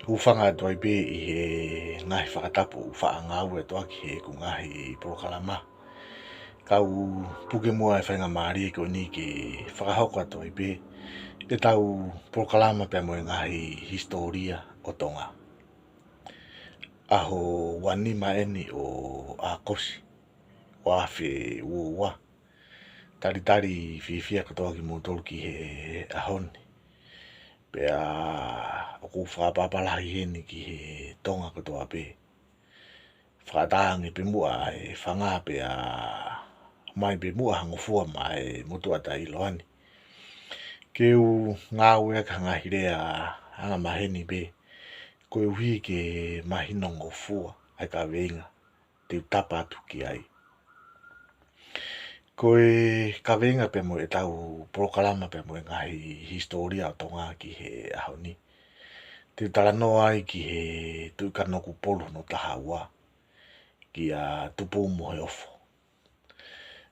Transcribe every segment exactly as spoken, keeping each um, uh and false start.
Hūfanga atu ai pē ʻi he ngaahi fakatapu ʻoku faʻa ngāue atu ʻaki heʻeku ngaahi polokalama. Kau puke muʻa e faingamālie ko eni ke fakahoko atu ai pē ʻetau polokalama pea mo e ngaahi hisitōlia ʻo Tonga. ʻAho uanima eni ʻo ʻAokosi, ua afe ua ua. Talitali fiefia kotoa kimoutolu ki he ʻaho ni. Pea ʻoku ou fakaʻapaʻapa lahi heni ki he Tonga kotoa pē. Fakatangi pē muʻa e fanga pea mai pē muʻa ha ngofua maʻa e motuʻa taʻeʻiloa ni ke u ngāueʻaki ha ngaahi lea anga maheni pē, koeʻuhi ke mahinongofua ʻa e kaveinga te u tapa atu ki ai. Ko e kaveinga pea mo ʻetau polokalama pea mo e ngaahi hisitōlia ʻo Tonga ki he ʻaho ni, te u talanoa ai ki he Tuʻi Kanokupolu hono taha ua, kia Tupoumoheofo.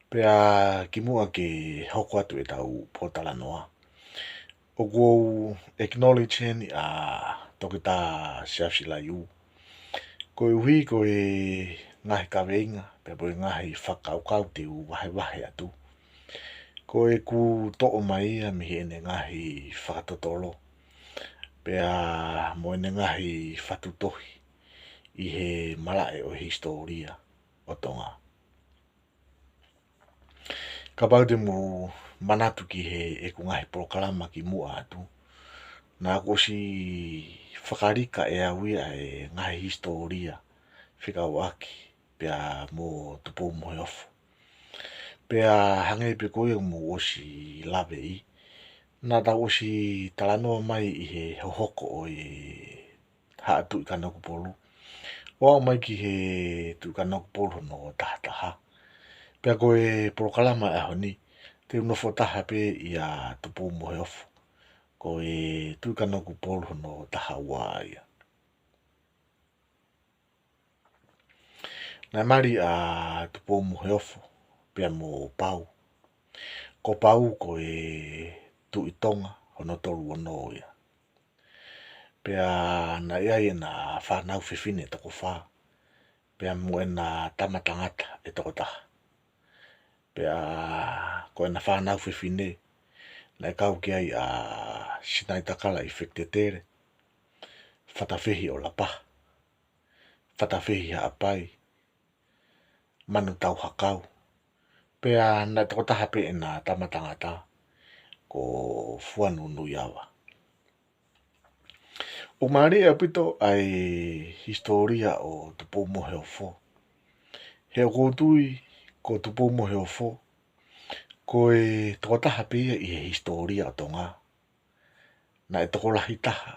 Pea kimuʻa ke hoko atu ʻetau pōtalanoa, ʻoku ou acknowledge heni ʻa Toketā Siaosi Laiu, koeʻuhi ko e ngaahi kaveinga pea mo e ngaahi fakakaukau te u vahevahe atu, ko ʻeku toʻo mai ia mei heʻene ngaahi fakatotolo pea mo ʻene ngaahi fatu tohi ʻi he malaʻe ʻo e hisitōlia ʻo Tonga. Kapau te mou manatu ki heʻeku ngaahi polokalama kimuʻa atu, naʻá ku ʻosi fakalika ʻe au ia e ngaahi hisitōlia fekauʻaki pea mo Tupoumoheofo. Pea hangē pē ko ia ʻoku mou ʻosi laveʻi, naʻa tau ʻosi talanoa mai ʻi he hohoko ʻo e Haʻa Tuʻi Kanokupolu ʻo aʻu mai ki he Tuʻi Kanokupolu hono taha taha. Pea ko e polokalama ʻo e ʻaho ni, te u nofo taha pē ʻia Tupoumoheofo, ko e Tuʻi Kanokupolu hono taha ua ia. Naʻe mali ʻa Tupoumoheofo pea mo Pau. Ko Pau ko e Tuʻi Tonga hono tolu ono ia. Pea naʻe ʻi ai ʻena fānau fefine ʻe toko fā, pea mo ʻena tama tangata ʻe toko taha. Pea ko ʻena fānau fefine, naʻe kau ki ai ʻa Sinaitakala ʻi Fekitetele, Fatafehi ʻo Lapaha, Fatafehi Haʻapai, Manutauhakau. Pea naʻe toko taha pē ʻena tama tangata, ko Fuanunuiava. ʻOku mālie ʻaupito ʻa e hisitōlia ʻo Tupoumoheofo. He ʻoku ou tui ko Tupoumoheofo, ko e toko taha pē ia ʻi he hisitōlia ʻo Tonga naʻe tokolahi taha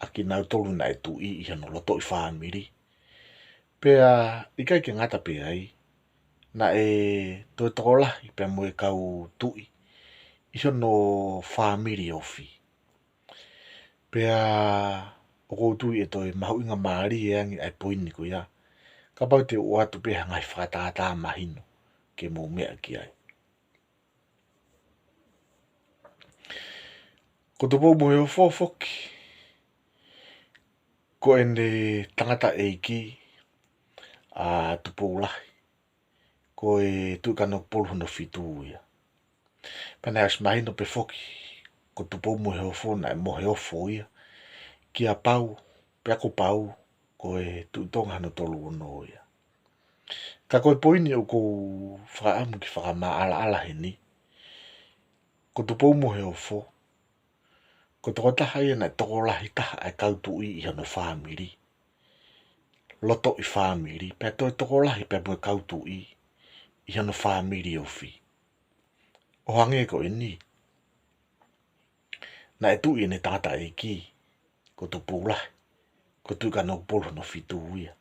ʻa kinautolu naʻe tuʻi ʻi hono lotoʻi fāmili. Pea ʻikai ke ngata pē ai, naʻe toe tokolahi pea mo e kau tuʻi ʻi hono fāmili ofi. Pea ʻoku ou tui ʻe toe mahuʻinga mālie ange ʻa e poini ko ia, kapau te u ʻoatu pē ha ngaahi fakatātā mahino ke mou meʻa ki ai. Ko Tupoumoheofo foki, ko ʻene tangataʻeiki ʻa Tupoulahi, ko e Tuʻi Kanokupolu hono fitu ia. Pea naʻe ʻosi mahino pē foki, ko Tupoumoheofo naʻe moheofo ia kia Pau, pea ko Pau ko e Tuʻi Tonga hono tolu ono ia. Ka ko e poini ʻoku ou fakaʻamu ke fakamaʻalaʻala heni, ko Tupoumoheofo, ko e tokotaha ia naʻe tokolahi taha ʻa e kau tuʻi ʻi hono fāmili, lotoʻi fāmili, pea toe tokolahi pea mo e kau tuʻi ʻi hono fāmili ofi. ʻO hangē ko eni, naʻe tuʻi ʻene tangataʻeiki, ko Tupoulahi, ko e Tuʻi Kanokupolu hono fitu ia.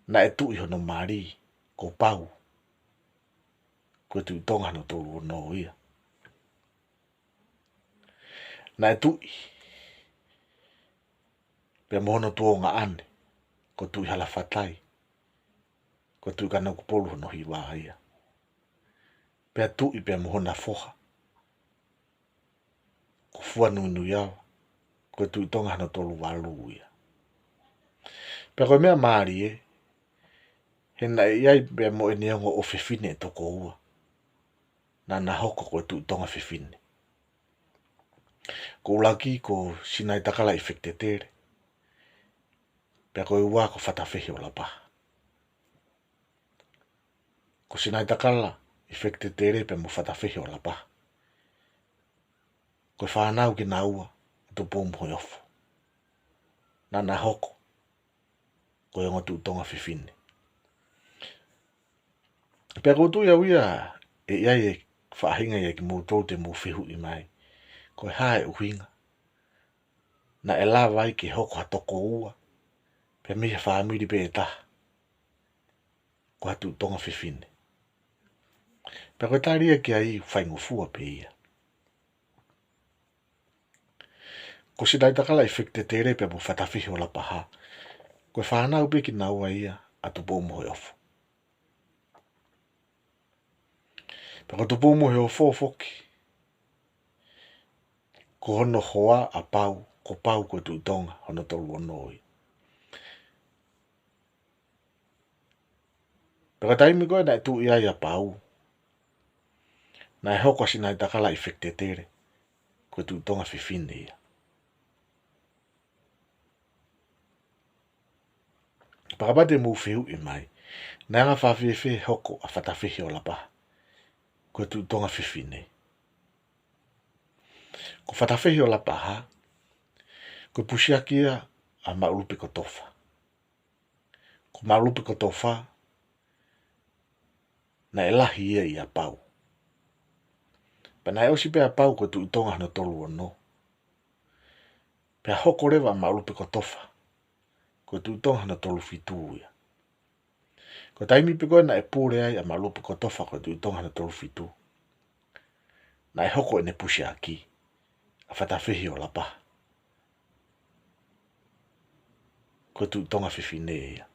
Naʻe tuʻi hono mali, ko Pau, ko e Tuʻi Tonga hono tolu ono ia. Naʻe tuʻi pea mo hono tuongaʻane, ko Tuʻihalafatai, ko e Tuʻi Kanokupolu hono hiva ia. Pea tuʻi pea mo hona foha, ko Fuanunuiava, ko e Tuʻi Tonga hono tolu valu ia. Pea ko e meʻa mālie, he naʻe ʻi ai pea mo ʻene ongo ʻofefine ʻe toko ua naʻa na hoko ko e Tuʻi Tonga Fefine. Ko e ʻuluaki ko Sinaitakala ʻIfeketetele, pea ko e ua ko Fatafehiʻolapaha. Ko Sinaitakala ʻIfeketetele pea mo Fatafehiʻolapaha, ko e fānau kinaua ʻo Tupoumoheofo, naʻa na hoko ko e ongo Tuʻi Tonga Fefine. Pea ʻoku ou tui au ia ʻe ʻi ai e faʻahinga ia kimoutolu te mou fehuʻi mai, ko e hā e ʻuhinga naʻe lava ai ke hoko ha toko ua pea mei he fāmili pē ʻe taha ko ha Tuʻi Tonga Fefine? Pea ko e tali ia ki ai, faingofua pē ia. Ko Sinaitakala ʻIfeketetele pea mo Fatafehiʻolapaha, ko e fānau pē kinaua ia ʻa Tupoumoheofo. Pea ko Tupoumoheofo foki, ko hono hoa ʻa Pau, ko Pau ko e Tuʻi Tonga hono tolu ono ia. Pea ko e taimi ko ē naʻe tuʻi ai ʻa Pau, naʻe hoko ʻa Sinaitakala ʻIfeketetele ko e Tuʻi Tonga Fefine ia. Pea kapau te mou fehuʻi mai, naʻe anga fēfē e hoko ʻa Fatafehiʻolapaha ko e Tuʻi Tonga Fefine? Ko Fatafehiʻolapaha, ko e pusiaki ia ʻa Maʻulupekotofa. Ko Maʻulupekotofa, naʻe lahi ia ʻia Pau. Pea naʻe ʻosi pē ʻa Pau ko e Tuʻi Tonga hono tolu ono, pea hoko leva ʻa Maʻulupekotofa ko e Tuʻi Tonga hono tolu fitu ia. Ko e taimi pē ko ē naʻe pule ai ʻa Maʻulupekotofa ko e Tuʻi Tonga hono tolu fitu, naʻe hoko ʻene pusiaki ʻa Fatafehiʻolapaha ko e Tuʻi Tonga Fefine ia.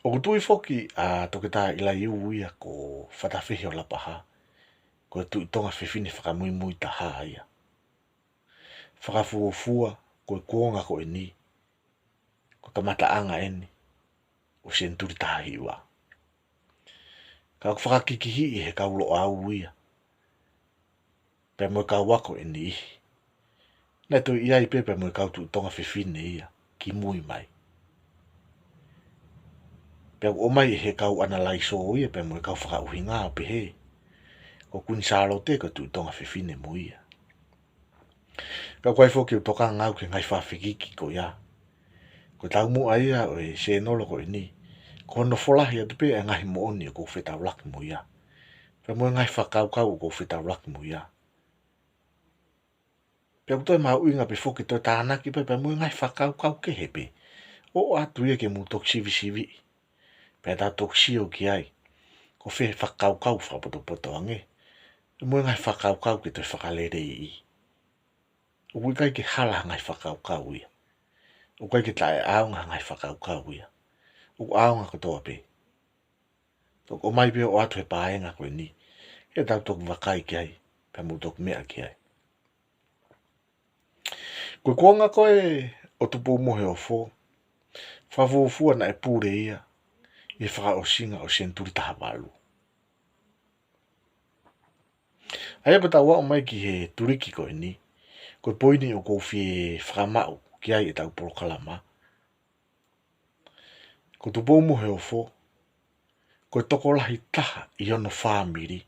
ʻOku tui foki ʻa Toketā ʻIlaiū ia ko Fatafehiʻolapaha ko e Tuʻi Tonga Fefine fakamuimui taha ia. Fakafuofua ko e kuonga ko eni, ko e kamataʻanga eni ʻo e senituli taha hiva. Ka ʻoku fakakikihiʻi ʻe he kau Loʻau ia pea mo e kau ako ʻe niʻihi, naʻe toe ʻi ai pē pea mo e kau Tuʻi Tonga Fefine ia kimui mai. Pea ʻoku ʻomai ʻe he kau ʻanalaiso ia pea mo e kau fakaʻuhinga ʻo pehē, ko Kuini Sālote ko e Tuʻi Tonga Fefine mo ia. Ka ʻoku ʻikai foki ke u tokanga au ki he ngaahi fakafekiki ko ia. Ko e taumuʻa ia ʻo e sēnolo ko eni, ko hono folahi atu pē ʻa e ngaahi moʻoni ʻoku ou fetaulaki mo ia, pea mo e ngaahi fakakaukau ʻoku ou fetaulaki mo ia. Pea ʻoku toe mahuʻinga pē foki ke toe tānaki pē pea mo e ngaahi fakakaukau kehe pē, ʻo ʻoatu ia ke mou toki sivisiviʻi, pea tau toki sio ki ai, ko fē fakakaukau fakapotopoto ange, pea mo e ngaahi fakakaukau ke toe fakaleleiʻi. ʻOku ʻikai ke hala ha ngaahi fakakaukau ia. ʻOku ʻikai ke taʻeʻaonga ha ngaahi fakakaukau ia. ʻOku ʻaonga kotoa pē. Toki ʻomai pē ʻo ʻoatu he paenga ko eni, ke tau toki vakai ki ai, pea mou toki meʻa ki ai. Ko e kuonga ko ē ʻo Tupoumoheofo, fakafuofua naʻe pule ia ʻi he fakaʻosinga ʻo e senituli taha valu. ʻA ia ko ʻetau aʻu mai ki he tuliki ko eni, ko e poini ʻoku ou fie fakamaʻu ki ai ʻetau polokalama, ko Tupoumoheofo, ko e tokolahi taha ʻi hono fāmili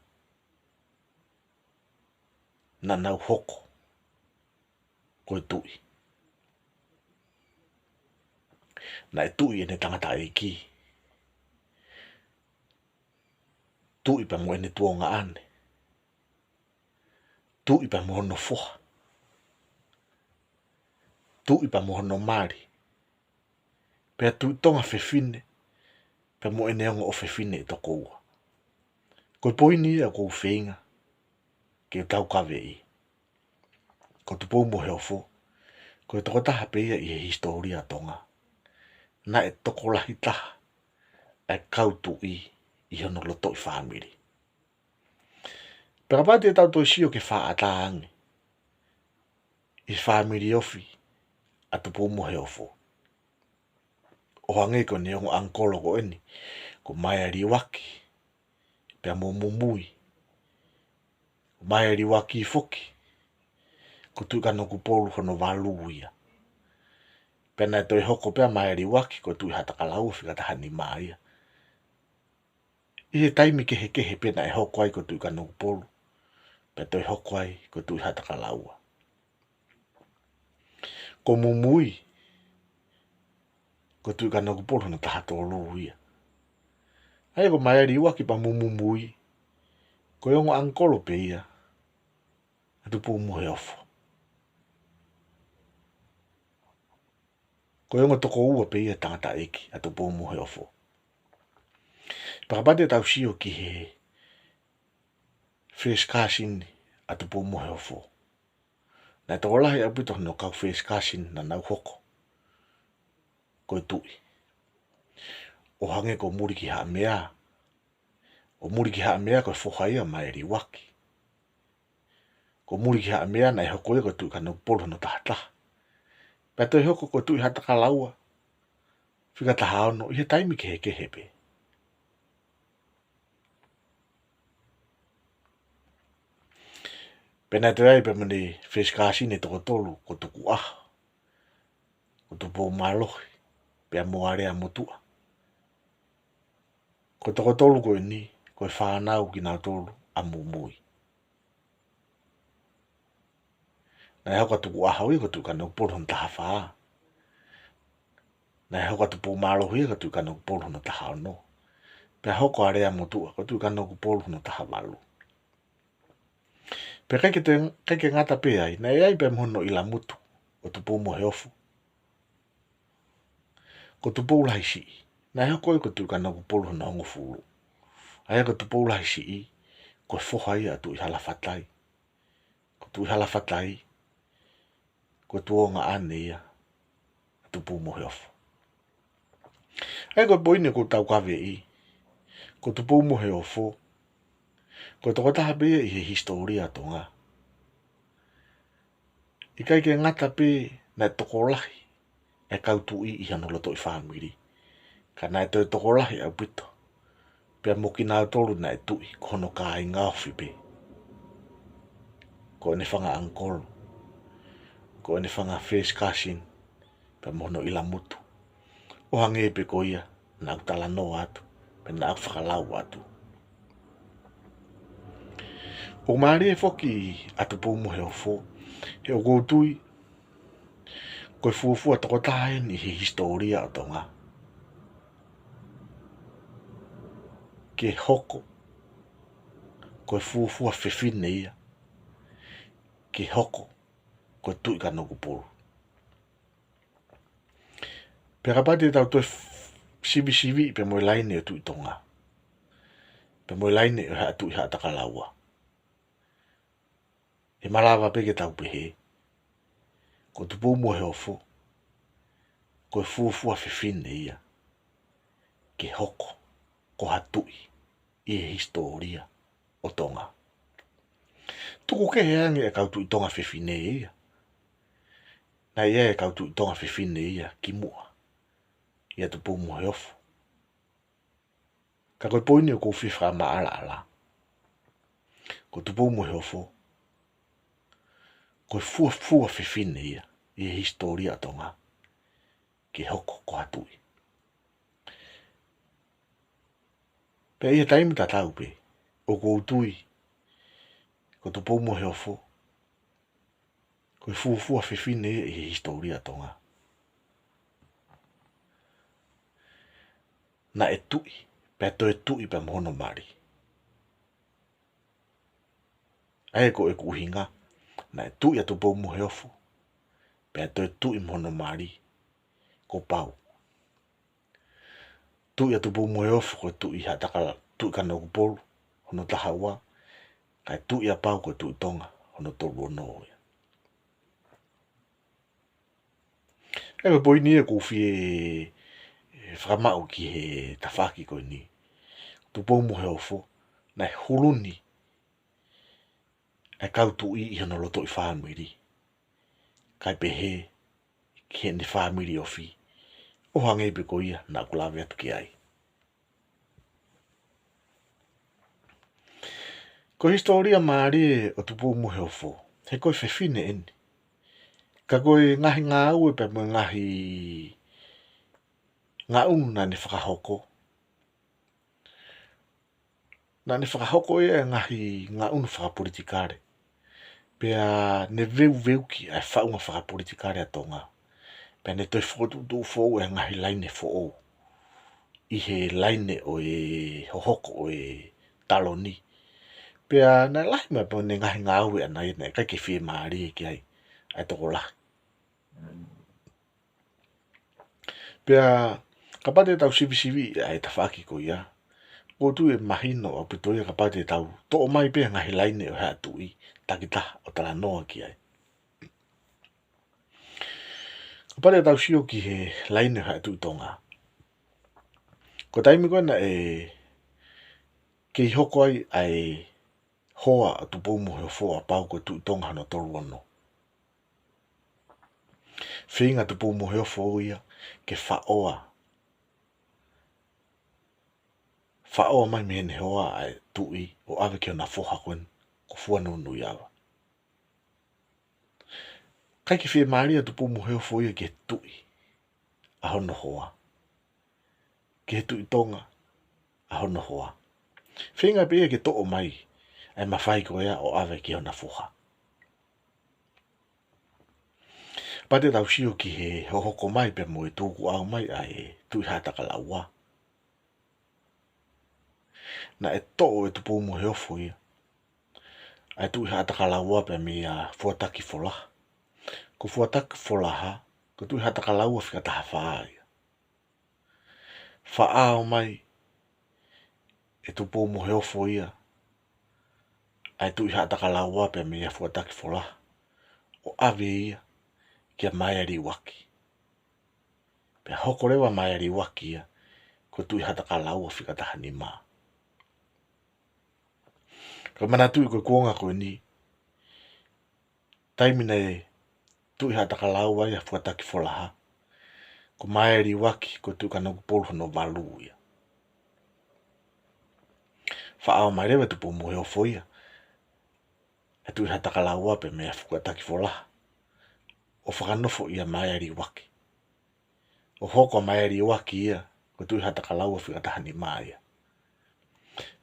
naʻa nau hoko ko e tuʻi. Naʻe tuʻi ʻene tangataʻeiki, tuʻi pea mo ʻene tuongaʻane, tuʻi pea mo hono foha, tuʻi pea mo hono mali, pea Tuʻi Tonga Fefine pea mo ʻene ongo ʻofefine ʻe toko ua. Ko e poini ia ʻoku ou feinga ke tau kaveʻi. Ko Tupoumoheofo, ko e tokotaha pē ia ʻi he hisitōlia ʻo Tonga naʻe tokolahi taha ʻa e kau tuʻi ʻi hono lotoʻi fāmili. Pea kapau te tau toe sio ki he faʻa ʻatā ange, ʻi he fāmili ofi ʻa Tupoumoheofo. ʻO hangē ko ʻene ongo ʻangikolo ko eni, ko Maealiuaki pea mo Mumui. Ko Maealiuaki foki, ko Tuʻi Kanokupolu hono valu ia. Pea naʻe toe hoko pē ʻa Maealiuaki ko Tuʻi Haʻatakalaua fika taha nima ia. ʻI he taimi kehekehe pē naʻe hoko ai ko Tuʻi Kanokupolu, pea toe hoko ai ko Tuʻi Haʻatakalaua. Ko Mumui, ko Tuʻi Kanokupolu hono taha tolu ia. ʻA ia ko Maealiuaki pea mo Mumui, ko e ongo ʻangikolo pē ia ʻa Tupoumoheofo. Ko e ongo tokoua pē ia tangataʻeiki ʻa Tupoumoheofo. Pea kapau te tau sio ki he first cousin ʻa Tupoumoheofo, naʻe tokolahi ʻaupito hono kau first cousin naʻa nau hoko ko e tuʻi. ʻO hangē ko Mulikihaʻamea. ʻO Mulikihaʻamea ko e foha ia ʻo Maealiuaki. Ko Mulikihaʻamea naʻe hoko ia ko Tuʻi Kanokupolu hono taha taha. Pea toe hoko ko Tuʻi Haʻatakalaua fika taha ono ʻi he taimi kehekehe pē. Pea naʻe toe ʻi ai pē mo ʻene first cousin ʻe toko tolu, ko Tukuʻaho, ko Tupoumālohi, pea mo Aleamotuʻa. Ko e toko tolu ko eni, ko e fānau kinautolu ʻa Mumui. Naʻe hoko ʻa Tukuʻaho ia ko Tuʻi Kanokupolu hono taha fā. Naʻe hoko ʻa Tupoumālohi ia ko Tuʻi Kanokupolu hono taha ono. Pea hoko ʻa Aleamotuʻa ko Tuʻi Kanokupolu hono taha valu. Pea ʻikai ke toe, ʻikai ke ngata pē ai, naʻe ʻi ai pē mo hono ʻilamutu ʻo Tupoumoheofo, ko Tupoulahisiʻi. Naʻe hoko ia ko Tuʻi Kanokupolu hono hongofulu. ʻA ia ko Tupoulahisiʻi, ko e foha ia ʻa Tuʻihalafatai. Ko Tuʻihalafatai, ko e tuongaʻane ia ʻa Tupoumoheofo. ʻA ia ko e poini ʻoku ou taukaveʻi, ko Tupoumoheofo, ko e tokotaha pē ia ʻi he hisitōlia ʻo Tonga, ʻikai ke ngata pē naʻe tokolahi e kau tuʻi ʻi hono lotoʻi fāmili, ka naʻe toe tokolahi ʻaupito pea mo kinautolu naʻe tuʻi ko hono kāinga ofi pē. Ko ʻene fanga ʻangikolo, ko ʻene fanga first cousin, pea mo hono ʻilamutu. ʻO hangē pē ko ia naʻa ku talanoa atu, pea naʻa ku fakalau atu. ʻOku mālie foki ʻa Tupoumoheofo, he ʻoku ou tui, ko e fuofua tokotaha eni ʻi he hisitōlia ʻo Tonga ke hoko ko e fuofua fefine ia ke hoko ko e Tuʻi Kanokupolu. Pea kapau te tau toe f-, sivisiviʻi pea mo e laine ʻo Tuʻi Tonga, pea mo e laine ʻo Haʻa Tuʻi Haʻatakalaua, ʻe malava pē ke tau pehē, ko Tupoumoheofo, ko e fuofua fefine ia ke hoko ko ha tuʻi ʻi he hisitōlia ʻo Tonga. Tuku kehe ange e kau Tuʻi Tonga fefine ia. Naʻe ʻi ai e kau Tuʻi Tonga fefine ia kimuʻa ʻia Tupoumoheofo. Ka ko e poini ʻoku ou fie fakamaʻalaʻala, ko Tupoumoheofo, ko e fuofua fefine ia ʻi he hisitōlia ʻo Tonga ke hoko ko ha tuʻi. Pea ʻi he taimi tatau pē, ʻoku ou tui, ko Tupoumoheofo, ko e fuofua fefine ia ʻi he hisitōlia ʻo Tonga naʻe tuʻi, pea toe tuʻi pea mo hono mali. ʻA ia ko ʻeku ʻuhinga, naʻe tuʻi ʻa Tupoumoheofo, pea toe tuʻi mo hono mali, kuo pau. Tuʻi ʻa Tupoumoheofo ko e Tuʻi Haʻatakala-, Tuʻi Kanokupolu hono taha ua, kae tuʻi ʻa Pau ko e Tuʻi Tonga hono tolu ono ia. ʻA ia ko e poini ia ʻoku ou fie, ē, fakamaʻu ki he tafaʻaki ko eni. Tupoumoheofo, naʻe hulu ni e kau tuʻi ʻi hono lotoʻi fāmili kae pehē ki heʻene fāmili ofi, ʻo hangē pē ko ia naʻa ku lave atu ki ai. Ko e hisitōlia mālie ʻo Tupou Moheofo, he ko e fefine eni. Ka ko e ngaahi ngāue pea mo e ngaahi ngaʻunu naʻa ne fakahoko, naʻa ne fakahoko ia e ngaahi ngaʻunu fakapolitikale. Pea ne veuveuki ʻa e faʻunga fakapolitikale ʻa Tonga. Pea ne toe fokotuʻutuʻu foʻou e ngaahi laine foʻou ʻi he laine ʻo e hohoko ʻo e taloni. Pea naʻe lahi mai pē ʻene ngaahi ngāue ʻana ia naʻe ʻikai ke fiemālie ki ai ʻa e tokolahi. Pea kapau te tau sivisiviʻi ʻa e tafaʻaki ko ia, ʻoku ou tui ʻe mahino ʻaupito ia kapau te tau toʻo mai pē ngaahi laine ʻo e Haʻa Tuʻi, takitaha ʻo talanoa ki ai. Kapau te tau sio ki he laine ʻo e Haʻa Tuʻi Tonga, ko e taimi ko ē naʻe kei hoko ai ʻa e hoa ʻo Tupou Moheofo ʻo pau ko e Tuʻi Tonga hono tolu ono. Feinga Tupou Moheofo ia ke faʻoa, faʻoa mai mei heʻene hoa ʻa e tuʻi ʻo ʻave ki hona foha ko eni ko Fuanunuiava. ʻIkai ke fiemālie ʻa Tupou Moheofo ia ki he tuʻi ʻa hono hoa, ki he Tuʻi Tonga ʻa hono hoa. Feinga pē ia ke toʻo mai ʻa e mafai ko ia ʻo ʻave ki hona foha. Kapau te tau sio ki he hohoko mai pea mo e tukuʻau mai ʻa e Tuʻi Haʻatakalaua, naʻe toʻo ʻe Tupou Moheofo ia ʻa e Tuʻi Haʻatakalaua pea meia Fuatakifolaha. Ko Fuatakifolaha, ko e Tuʻi Haʻatakalaua fika taha fā ia. Faʻao mai ʻe Tupou Moheofo ia ʻa e Tuʻi Haʻatakalaua pea meia Fuatakifolaha ʻo ʻave ia kia Maealiuaki. Pea hoko leva Maealiuaki ia ko e Tuʻi Haʻatakalaua fika taha nima. Ka manatuʻi ko e kuonga ko eni, taimi naʻe Tuʻi Haʻatakalaua ia ʻa Fuatakifolaha, ko Maealiuaki ko e Tuʻi Kanokupolu hono valu ia. Faʻao mai leva ʻe Tupou Moheofo ia ʻa e Tuʻi Haʻatakalaua pea meia Fuatakifolaha ʻo fakanofo ʻia Maealiuaki, ʻo hoko ʻa Maealiuaki ia ko e Tuʻi Haʻatakalaua fika taha nima ia.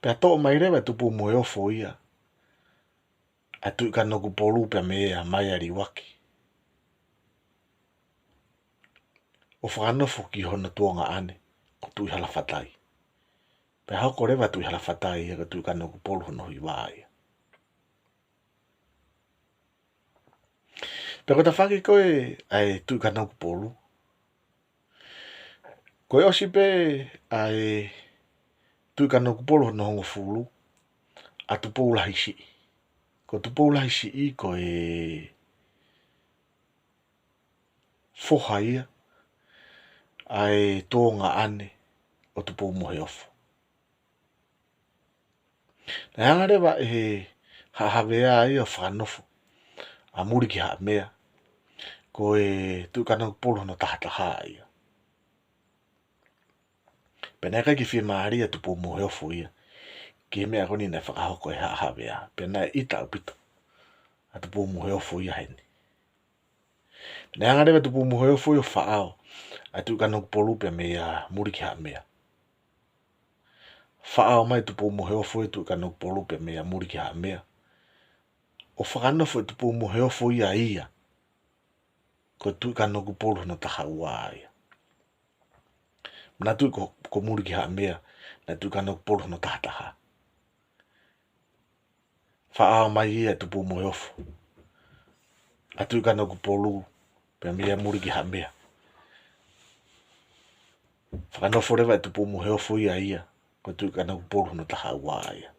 Pea toʻo mai leva ʻe Tupou Moheofo ia ʻa e Tuʻi Kanokupolu pea meia Maealiuaki ʻo fakanofo ki hono tuongaʻane ko Tuʻihalafatai. Pea hoko leva Tuʻihalafatai ia ko e Tuʻi Kanokupolu hono hiva ia. Pea ko e tafaʻaki ko ē ʻa e Tuʻi Kanokupolu, ko e ʻosi pē ʻa e Tuʻi Kanokupolu hono hongofulu ʻa Tupoulahisiʻi. Ko Tupoulahisiʻi ko e foha ia ʻa e tuongaʻane ʻo Tupou Moheofo. Naʻe hanga leva ʻe he Haʻa Havea ia ʻo fakanofo ʻa Mulikihaʻamea, ko e Tuʻi Kanokupolu hono taha taha ia. Pea naʻe ʻikai ke fiemālie ʻa Tupou Moheofo ia ki he meʻa ko eni naʻe fakahoko ʻe he Haʻa Havea. Pea naʻe ʻita ʻaupito ʻa Tupou Moheofo ia heni. Naʻe hanga leva ʻe Tupou Moheofo ia ʻo faʻao ʻa e Tuʻi Kanokupolu pea meia Mulikihaʻamea. Faʻao mai ʻe Tupou Moheofo ia ʻa e Tuʻi Kanokupolu pea meia Mulikihaʻamea, ʻo fakanofo ʻe Tupou Moheofo ia ia ko e Tuʻi Kanokupolu hono taha ua ia. Manatuʻi ko, ko Mulikihaʻamea naʻe Tuʻi Kanokupolu hono taha taha. Faʻao mai ia ʻe Tupou Moheofo ʻa e Tuʻi Kanokupolu pea meia Mulikihaʻamea. Fakanofo leva ʻe Tupou Moheofo ia ia ko e Tuʻi Kanokupolu hono taha ua ia.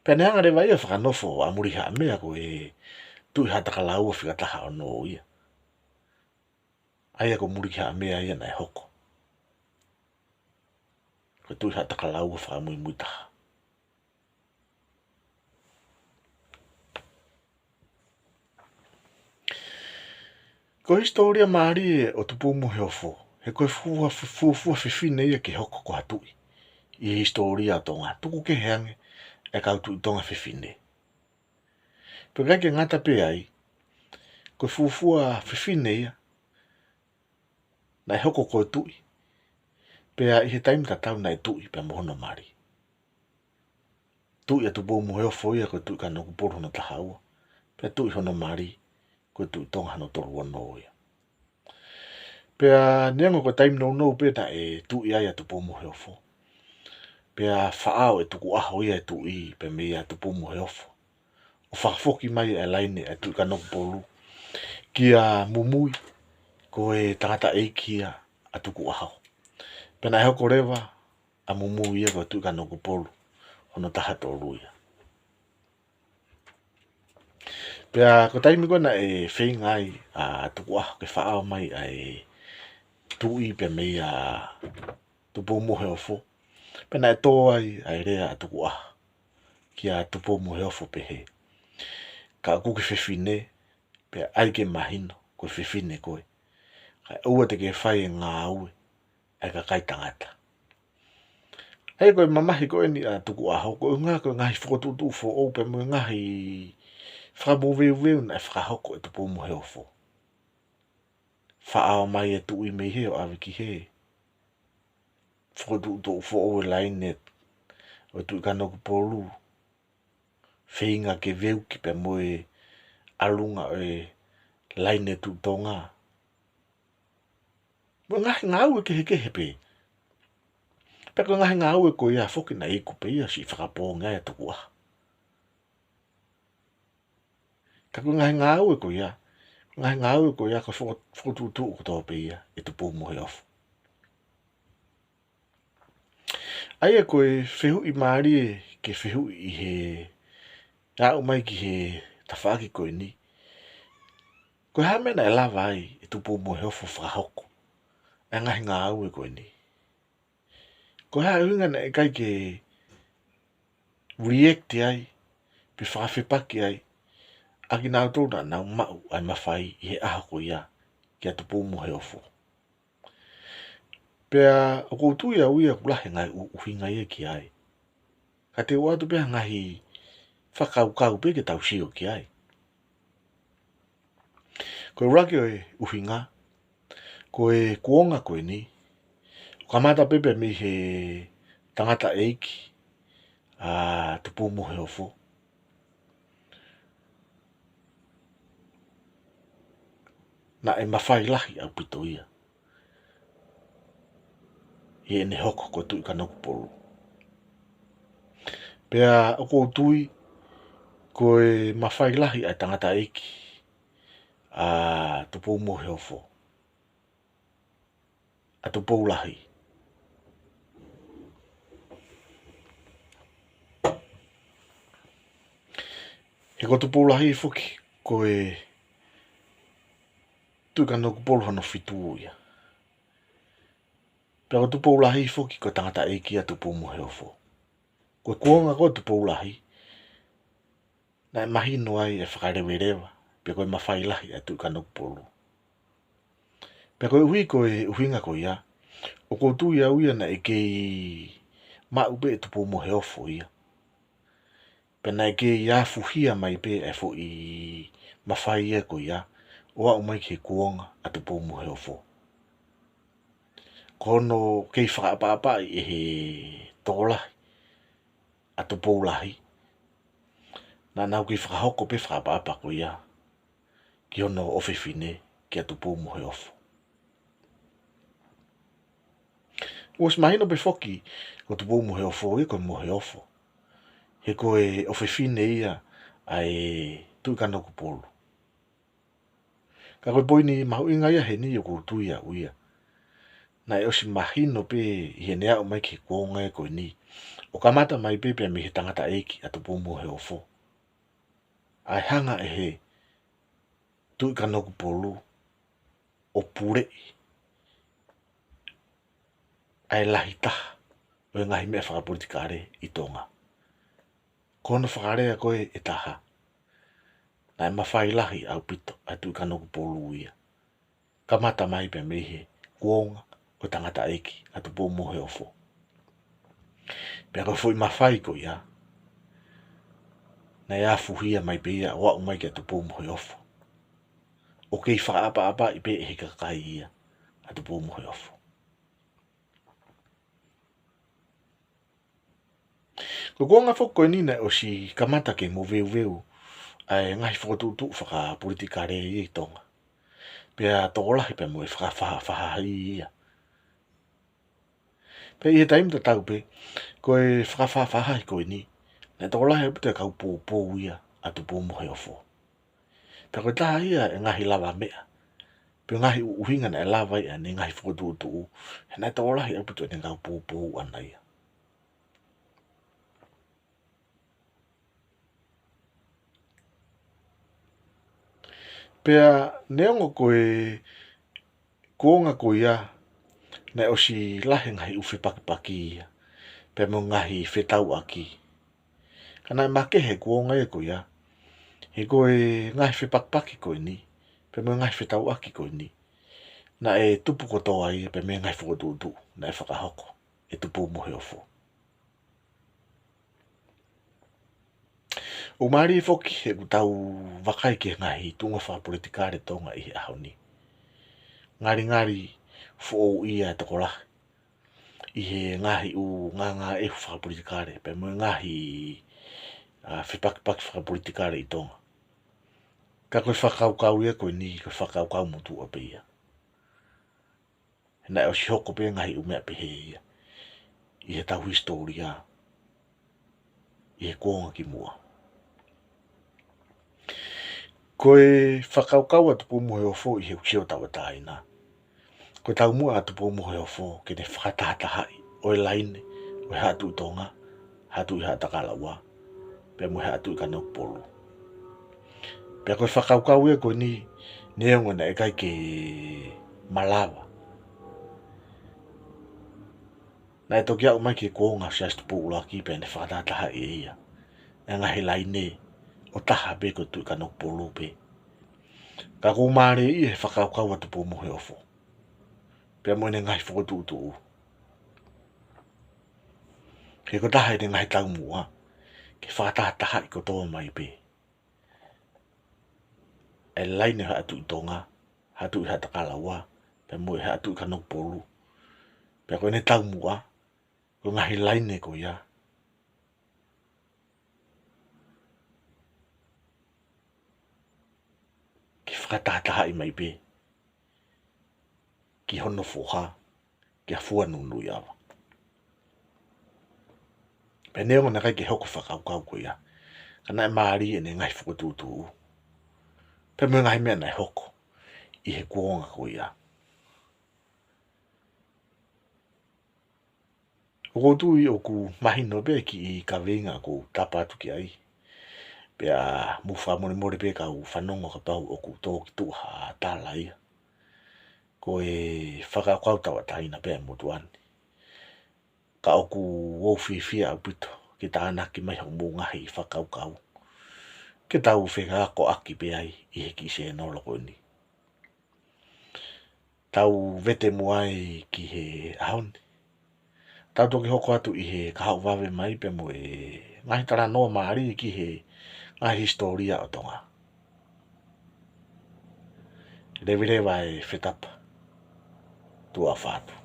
Pea naʻe hanga leva ia ʻo fakanofo ʻa Mulikihaʻamea ko e Tuʻi Haʻatakalaua fika taha ono ia. ʻA ia ko Mulikihaʻamea ia naʻe hoko ko e Tuʻi Haʻatakalaua fakamuimui taha. Ko e hisitōlia mālie ʻo Tupoumoheofo, he ko e fuofua, fuofua fefine ia ke hoko ko ha tuʻi ʻi he hisitōlia ʻo Tonga, tuku kehe ange e kau tuʻi Tonga fefine. Pea ʻikai ke ngata pē ai, ko e fuofua fefine ia naʻe hoko ko e tuʻi, pea ʻi he taimi tatau naʻe tuʻi pea mo hono mali. Tuʻi ʻa Tupoumoheofo ia ko e Tuʻi Kanokupolu hono taha ua, pea tuʻi hono mali ko e Tuʻi Tonga hono tolu ono ia. Pea neongo ko e taimi nounou pē naʻe tuʻi ai ʻa Tupoumoheofo, pea faʻao ʻe Tukuʻaho ia e tuʻi pea meia Tupoumoheofo, ʻo fakafoki mai e laine ʻa e Tuʻi Kanokupolu kia Mumui, ko e tangataʻeiki ia ʻa Tukuʻaho. Pea naʻe hoko leva ʻa Mumui ia ko e Tuʻi Kanokupolu hono taha tolu ia. Pea ko e taimi ko ē naʻe feinga ai ʻa Tukuʻaho ke faʻao mai ʻa e tuʻi pea meia Tupoumoheofo, pea naʻe tō ai ʻa e lea ʻa Tukuʻaho kia Tupoumoheofo pehē, ka ʻoku ke fefine, pea ʻai ke mahino ko e fefine koe, kae ʻoua te ke fai e ngāue ʻa e kakai tangata. ʻA ia ko e mamahi ko eni ʻa Tukuʻaho, ko e ʻuhinga ko e ngaahi fokotuʻutuʻu foʻou pea mo e ngaahi fakamoveuveu naʻe fakahoko ʻe Tupoumoheofo. Faʻao mai e tuʻi mei hē ʻo ʻave ki hē. Fokotuʻutuʻu foʻou e laine ʻo e Tuʻi Kanokupolu. Feinga ke veuki pea mo e ʻalunga ʻo e laine Tuʻi Tonga. Mo e ngaahi ngāue kehekehe pē. Pea ko e ngaahi ngāue ko ia foki naʻe iku pē ia siʻi fakapoongi ai ʻa Tukuʻaho. Ka ko e ngaahi ngāue ko ia, ngaahi ngāue ko ia ko e foko-, fokotuʻutuʻu kotoa pē ia ʻe Tupoumoheofo. ʻA ia ko e fehuʻi mālie ke fehuʻi ʻi he aʻu mai ki he tafaʻaki ko eni, ko e hā e meʻa naʻe lava ai ʻe Tupoumoheofo fakahoko ʻa e ngaahi ngāue ko eni? Ko e hā e ʻuhinga naʻe ʻikai ke react ai, pe fakafepaki ai, ʻa kinautolu naʻa nau maʻu ʻa e mafai ʻi he ʻaho ko ia kia Tupoumoheofo? Pea ʻoku ou tui au ia ʻoku lahi e ngaahi ʻu-, ʻuhinga ia ki ai. Ka te u ʻoatu pē ha ngaahi fakakaukau pē ke tau sio ki ai. Ko e ʻuluaki ʻo e ʻuhinga, ko e kuonga ko eni, ʻo kamata pē pea mei he tangataʻeiki ʻa Tupoumoheofo, naʻe mafai lahi ʻaupito ia ʻi heʻene hoko ko e Tuʻi Kanokupolu. Pea ʻoku ou tui ko e mafai lahi ʻa e tangataʻeiki ʻa Tupoumoheofo, ʻa Tupoulahi. He ko Tupoulahi foki ko e Tuʻi Kanokupolu hono fitu ia. Pea ko Tupoulahi foki ko e tangataʻeiki ʻa Tupoumoheofo. Ko e kuonga ko Tupoulahi, naʻe mahino ai e fakaleveleva, pe ko e mafai lahi ʻa e Tuʻi Kanokupolu. Pea koeʻuhi ko e ʻuhinga ko ia, ʻoku ou tui au ia naʻe kei maʻu pē ʻe Tupoumoheofo ia. Pea naʻe kei afuhia mai pē e foʻi mafai ia ko ia, ʻo aʻu mai ki he kuonga ʻa Tupoumoheofo. Ko hono kei fakaʻapaʻapaʻi ʻe he tokolahi ʻa Tupoulahi, naʻa nau kei fakahoko pē fakaʻapaʻapa ko ia ki hono ʻofefine, kia Tupoumoheofo. ʻOsi mahino pē foki ko Tupoumoheofo ia ko e Moheofo, he ko e ʻofefine ia ʻa e Tuʻi Kanokupolu. Ka ko e poini mahuʻinga ia heni ʻoku ou tui au ia, naʻe ʻosi mahino pē ʻi heʻene aʻu mai ki he kuonga ko eni, ʻo kamata mai pē pea mei he tangataʻeiki ʻa Tupoumoheofo, ʻa e hanga ʻe he Tuʻi Kanokupolu ʻo puleʻi ʻa e lahi taha ʻo e ngaahi meʻa fakapolitikale ʻi Tonga. Ko hono fakalea ko ē ʻe taha, naʻe mafai lahi ʻaupito ʻa e Tuʻi Kanokupolu ia. kamata mai pē mei he kuonga ʻo e tangataʻeiki ʻa Tupoumoheofo. Pea ko e foʻi mafai ko ia naʻe afuhia mai pē ia ʻo aʻu mai kia Tupoumoheofo, ʻo kei fakaʻapaʻapaʻi pē ʻe he kakai ia ʻa Tupoumoheofo. Ko e kuonga foki ko eni naʻe ʻosi kamata ke moveuveu ʻa e ngaahi fokotuʻutuʻu fakapolitikale ʻi Tonga. Pea tokolahi pea mo e fakafaʻafaʻahi ia. Pea ʻi he taimi tatau pē, ko e fakafaʻafaʻahi ko eni, naʻe tokolahi ʻaupito e kau poupou ia ʻa Tupoumoheofo. Pea ko e taha ia e ngaahi lavameʻa, pe ngaahi ʻuhinga naʻe lava ai ʻene ngaahi fokotuʻutuʻu, he naʻe tokolahi ʻaupito ʻene kau poupou ʻana ia. Pea neongo ko e kuonga ko ia, naʻe ʻosi lahi e ngaahi ʻū fepakipaki ia, pea mo e ngaahi fetauʻaki. Ka naʻe makehe he kuonga ia ko ia, he ko e ngaahi fepakipaki ko eni, pea mo e ngaahi fetauʻaki ko eni, naʻe tupu kotoa ia pea mei he ngaahi fokotuʻutuʻu naʻe fakahoko ʻe Tupoumoheofo. ʻOku mālie foki he ʻoku tau vakai ki he ngaahi tuʻunga fakapolitikale Tonga ʻi he ʻaho ni. Ngalingali foʻou ia e tokolahi ʻi he ngaahi ʻū ngāngāʻehu fakapolitikale, pea mo e ngaahi, ā, fepakipaki fakapolitikale ʻi Tonga. Ka ko e fakakaukau ia ko eni, ko e fakakaukau motuʻa pē ia. He naʻe ʻosi hoko pē ngaahi ʻū meʻa pehē ia ʻi heʻetau hisitōlia ʻi he kuonga kimuʻa. Ko e fakakaukau ʻa Tupoumoheofo ʻi he ʻū sio tauʻatāina, ko e taumuʻa ʻa Tupoumoheofo ke ne fakatahatahaʻi ʻo e laine ʻo e Haʻa Tuʻi Tonga, Haʻa Tuʻi Haʻatakalaua, pea mo e Haʻa Tuʻi Kanokupolu. Pea ko e fakakaukau ia ko eni, neongo naʻe ʻikai ke malava, naʻe toki aʻu mai ki he kuonga ʻo Siaosi Tupou ʻUluaki pea ne fakatahatahaʻi ʻe ia e ngaahi laine ʻo taha pē ko e Tuʻi Kanokupolu pē. Ka ʻoku mālie ia he fakakaukau ʻa Tupoumoheofo, pea mo ʻene ngaahi fokotuʻutuʻu, he ko e taha ʻene ngaahi taumuʻa ke fakatahatahaʻi kotoa mai pē e laine Haʻa Tuʻi Tonga, Haʻa Tuʻi Haʻatakalaua, pea mo e Haʻa Tuʻi Kanokupolu. Pea ko ʻene taumuʻa, ko e ngaahi laine ko ia ke fakatahatahaʻi mai pē ki hono foha, kia Fuanunuiava. Pea neongo naʻe ʻikai ke hoko e fakakaukau ko ia, ka naʻe mālie ʻene ngaahi fokotuʻutuʻu, pea mo e ngaahi meʻa naʻe hoko ʻi he kuonga ko ia. ʻOku ou tui ʻoku mahino pē e kiʻi kaveinga ʻoku ou tapa atu ki ai. Pea mou fakamolemole pē kau fanongo kapau ʻoku tō ki tuʻa ha tala ia. Ko e fakakaukau tauʻatāina pē ʻa e motuʻa ni. Ka ʻoku ou fiefia ʻaupito ke tānaki mai hoʻomou ngaahi fakakaukau, ke tau fekauʻaki pē ai ʻi he kiʻi sēnolo ko eni. Tau vete muʻa ai ki he ʻaho ni. Tau toki hoko atu ʻi he kahaʻu vave mai pea mo e ngaahi talanoa mālie ki he ngaahi hisitōlia ʻo Tonga. Leveleva e fetapa. Tuʻa ʻofa atu.